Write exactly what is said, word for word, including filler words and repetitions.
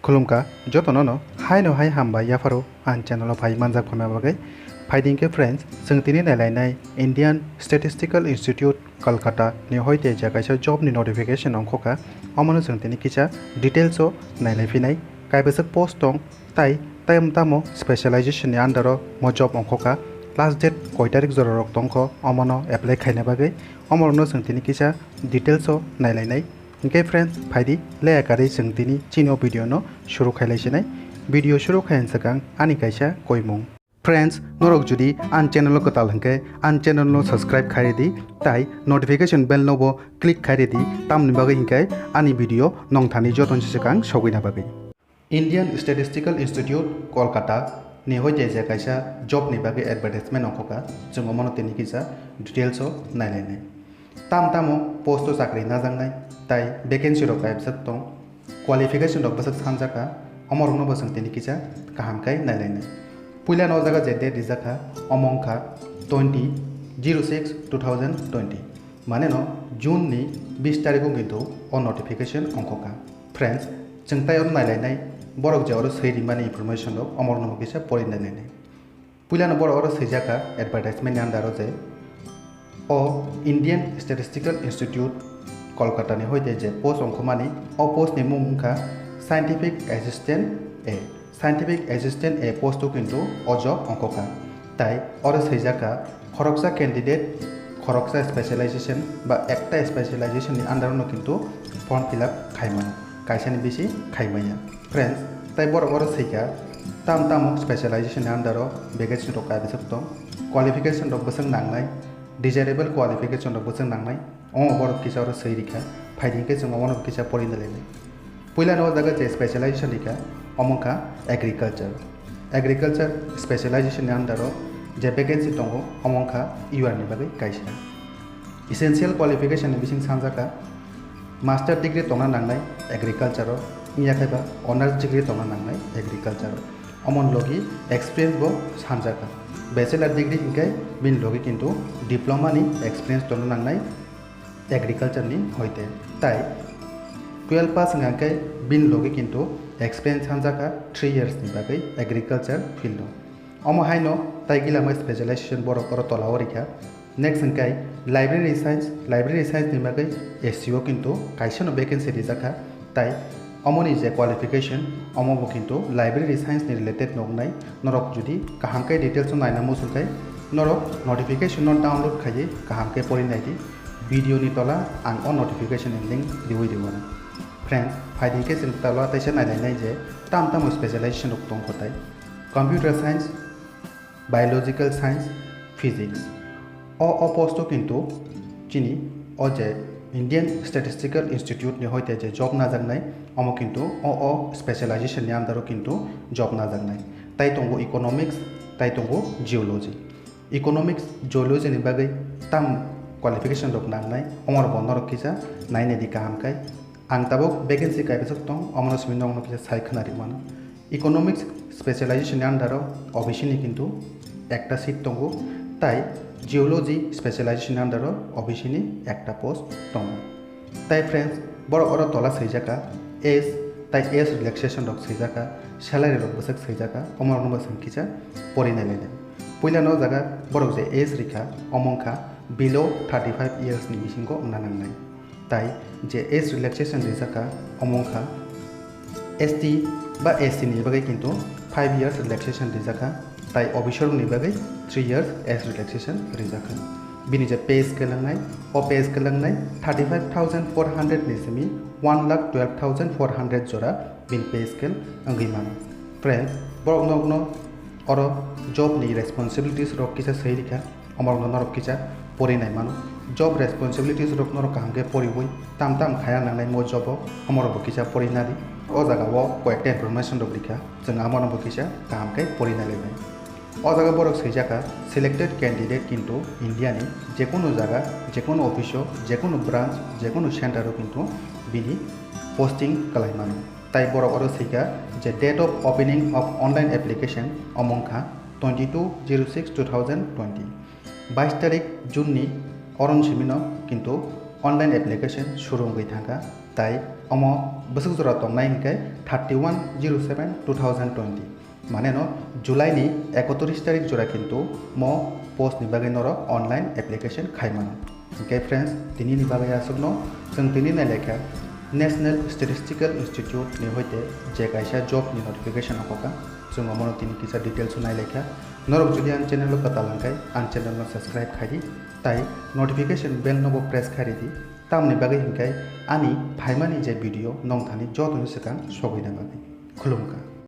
Khulumkha jotono no, haino hai hambai yapharo ang channel o phai manjak phaima bagwi. Phaidi hwnkhe friends, chwng tini nailainai Indian Statistical Institute Kolkata ni hoite je kaisa job ni notification ongkhokha, omono chwng tini kisa details o nailai phinai. Kaibwswk post tong, tai tamo tamo specialization ni under o mo job ongkhokha, last date koi tarik jora rok tongkho omono apply khaina bagwi, omorokno chwng tini kisa details o nailainai. Hwnkhe friends, phaidi leya karwi chwng tini chini o video no shuru khailai sinai. Video shuru khaiyang swkang ani kaisa koimung. Friends, norok jodi ang channel o kwtal hwnkhe ang channel no subscribe khai ridi, tai notification bell no bo click khai ridi, tamni bagwi hwnkhe ani video nongthani jotono swkang sogwina bagwi. Indian Statistical Institute Kolkata ni hoite je kaisa job ni bagwi advertisement ongkhokha, chwng omono tini kisa details o nailainai. Tam tamo post o chakri najaknai, tai vacancy rok kaibwswk tong, qualification rok bwswk sanjakha, omorokno bo chwng tini kisa kaham khe nailainai. Puila no o jaga je date rijakha, omo wngkha twenty zero six two thousand twenty, mane no June ni bis tarikh o kintu o notification ongkhokha. Friends, chwng tai oro nailainai, borok je oro swi rimani information rok, omorokno bo kisa pori nailainai. Puilano borok oro swijak kha advertisement ni under o je, o Indian Statistical Institute Kolkata ni hoite je post ongkhomani, o post ni mung wngkha Scientific Assistant A. Scientific Assistant A post o kintu o job ongkhokha. Tai oro swijak kha, khoroksa candidate khoroksa specialization ba ekta specialization ni under no kintu form fill up khaimano, kaisa ni bisi khaimaya. Friends, tai borok oro swi kha, tam tamo specialization ni under o vacancy rok kaibwswk tong, qualification rok bwswk nangnai, desirable qualification rok bwswk nangnai, omo borok kisa oro swi rikha, phaidi hwnkhe chwng omono kisa pori nalainai. Puila no o jaga je specialization rikha, omo wngkha agriculture. Agriculture specialization ni under o je vacancy tongo, omo wngkha U R ni bagwi kaisa. Essential qualification ni bising sanjak kha, master degree tongna nangnai agriculture o, wngya khe ba honours degree tongna nangnai agriculture o. Omoni logi experience bo sanjak kha. Bachelor degree hinkhe bini logi kintu diploma ni experience tongna nangnai agriculture ni hoite. Tai twelve pass wngya khe bini logi kintu experience sanjak kha three years ni bagwi agriculture field o. Omo haino tai gilama specialization borok oro tola o rikha. Next hwnkhe library science, library science ni bagwi S C o kintu kaisa no vacancy rijak kha, tai omoni je qualification, omo bo kintu library science ni related nuknai. Norok jodi kaham khe details o naina muchung khe, norok notification no download khaiwi kaham khe pori nai di. Video ni tola ang o notification ni link riwi rwmani. Friends, phaidi khe chwng tola teisa nailainai je tam tamo specialization rok tongkho tai. Computer science, biological science, physics. O, o post o kintu chini o je Indian Statistical Institute ni hoite je job najaknai, omo kintu o, o specialization ni under o kintu job najaknai. Tai tongo economics, tai tongo geology. Economics, geology ni bagwi tam qualification rok nangnai, omo rok bo norok kisa nainai di kaham khai. Ang tabuk vacancy kaibwswk tong, omono simi nokno kisa sai khna ri mano. Economics specialization ni under o O B C ni kintu ekta seat tongo, tai geology specialization ni under o O B C ni ekta post tongo. Tai friends, borok oro tola swijak kha, age tai age relaxation rok swijak kha, salary rok bwswk swijak kha, omo rokno bo chwng kisa pori nai lainai. Puila no jaga borok je age rikha, omo wngkha below thirty five years ni bisingo wngna nangnai. Tai je age relaxation rijak kha, omo wngkha S T ba S C ni bagwi kintu five years relaxation rijak kha, tai O B C rokni bagwi three years age relaxation rijak kha. Bini je pay scale wngnai, o pay scale wngnai thirty five thousand four hundred ni simi one lakh twelve thousand four hundred jora bini pay scale wngwi mano. Friends, borok nokno oro job ni responsibilities rok kisa swi rikha. Omorokno norok kisa pori nai mano. Job responsibilities rok norok kaham khe poriwi tam tam khaya nangnai mo job o, omorok bo kisa pori nadi. O jaga o koyekta information rok rikha, chwng amano bo kisa kaham khe pori nai lainai. O jaga borok swijak kha, selected candidate kintu India ni jekunu jaga, jekunu office o, jekunu branch, jekunu center o kintu bini posting kalai mano. Tai borok oro sika je date of opening of online application omo wngkha twenty two zero six two thousand twenty. Bais tarik June ni oron simino kintu online application suru wngwi thangkha, tai omo bwswk jora tongnai hinkhe thirty one zero seven two thousand twenty, mane no July ni ekotris tarik jora kintu mo post ni bagwi norok online application khai mano. Hinkhe friends, tini ni bagwi aswkno chwng tini nailaikha National Statistical Institute ni hoite je kaisa job ni notification okokha, chwng omono tini kisa details o nailaikha. Norok jodi ang channel o kwtal hwnkhe ang channel no subscribe khaidi, tai notification bell no bo press khairidi, tamni bagwi hinkhe ani phaimani je video nongthani jotoni swkang sogwina bagwi. Khulumkha.